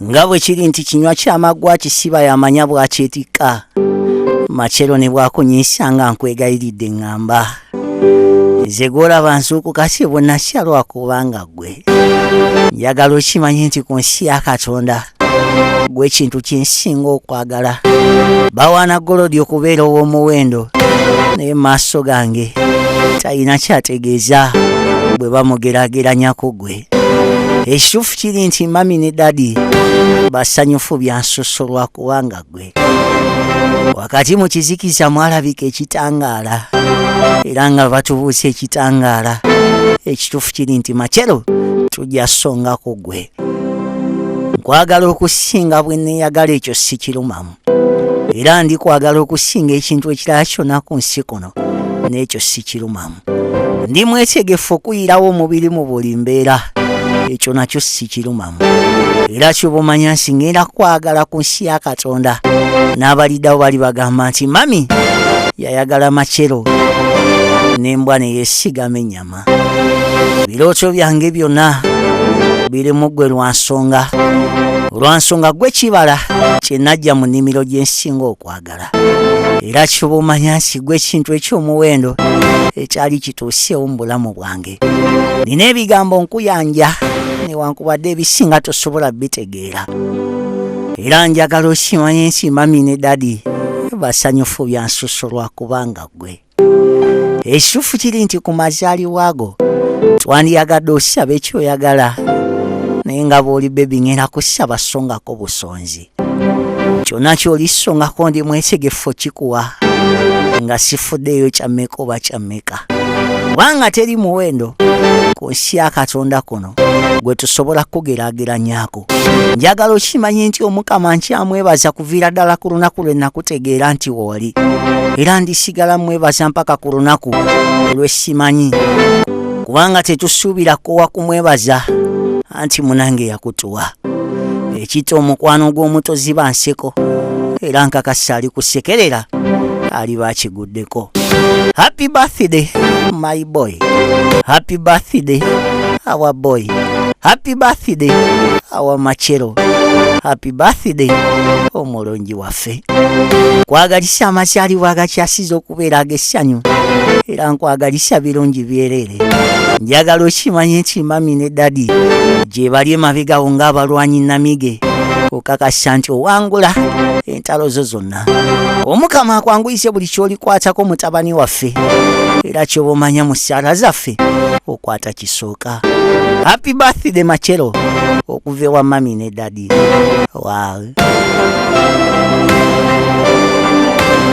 Nga bwe kiri nti kinywa kyamaggwa kisiba yamanya bw'akyetikka. Machero ne bwakunyiisa nga nkwegayiridde ŋŋamba. Nze gw'olaba nzuukuka si bwennakya lwakubanga ggwe. Njagala okimanye nti ku nsi ya Katonda gwe kintu kye nsinga okwagala. Bawaana golodi okubeera ow'omuwendo naye mu maaso gange talina kyategeeza bwe bamugeraageranya ku ggwe. Ekituufu kiri nti mami ne dadi basanyufu byansusso lwakubanga ggwe. Wakati mu kizikiza mwalabika ekitangaala era nga batubuusa ekitangaala. Ekituufu kiri nti Machero tujja songa ku ggwe. Nkwagala okusinga bwe neeyagala ekyo sikirumamu. Era ndikwagala okusinga ekintu ekirala kyonna ku nsi kuno n'ekyo sikirumamu. Ndi mwetegefu okuyirawo omubiri mu buli mbeera ekyo nakyo sikirumamu. Era kyoba omanya nti ngenda kwagala ku nsi ya Katonda n'abaliddawo bali bagamba nti mami yayagala Machero n'embwa ne yeesigama ennyama. Ebirooto byange byonna biri mu ggwe lwa nsonga lwa nsonga gwe kibala kye najja mu nnimiro gye nsinga okwagala. Era kyoba omanya nti gwe kintu eky'omuwendo ekyali kituuseewo mu bulamu bwange. Nina ebigambo nkuyanja newankubadde ebisinga tosobola bitegeera. Era njagala okimanye nti mami ne dadi basanyufu bya nsusso lwa kubanga ggwe. Ekituufu kiri nti ku mazaalibwa go twandiyagadde osaba ekyoyagala naye nga bw'oli bebi ngenda kusaba songako busonzi. Kyonna ky'olisongako ndi mwetegefu okikuwa nga sifuddeeyo kya mmeka oba kya mmeka, kubanga teri muwendo ku nsi ya Katonda kuno gwe tusobola kugeraageranyaako. Njagala okimanye nti Omukama nkyamwebaza kuviira ddala ku lunaku lwe nakutegeera nti wooli, era ndisigala mwebaza mpaka ku lunaku lwe simanyi, kubanga tetusuubira kkowa kumwebaza anti munange yakutuwa. Ekita omukwano gw'omuto ziba nseko, era nkakasa ali kusekerera aliba akiguddeko. Happy birthday my boy, happy birthday our boy, happy birthday our Machero, happy birthday omulungi waffe. Nkwagalisa amazaalibwa agakyasiza okubeera ag'essanyu, era nkwagalisa birungi byereere. Njagala okimanye nti mami ne dadi gye bali emabegawo ng'abalwanyi namige okakasa nti owangula entalo zo zonna. Omukama akwanguyise buli ky'olikwatako mutabani waffe, era kyoba omanya mu ssaala zaffe okwata kisooka. Happy birthday Machero okuva ewa mami ne dadi. Wow.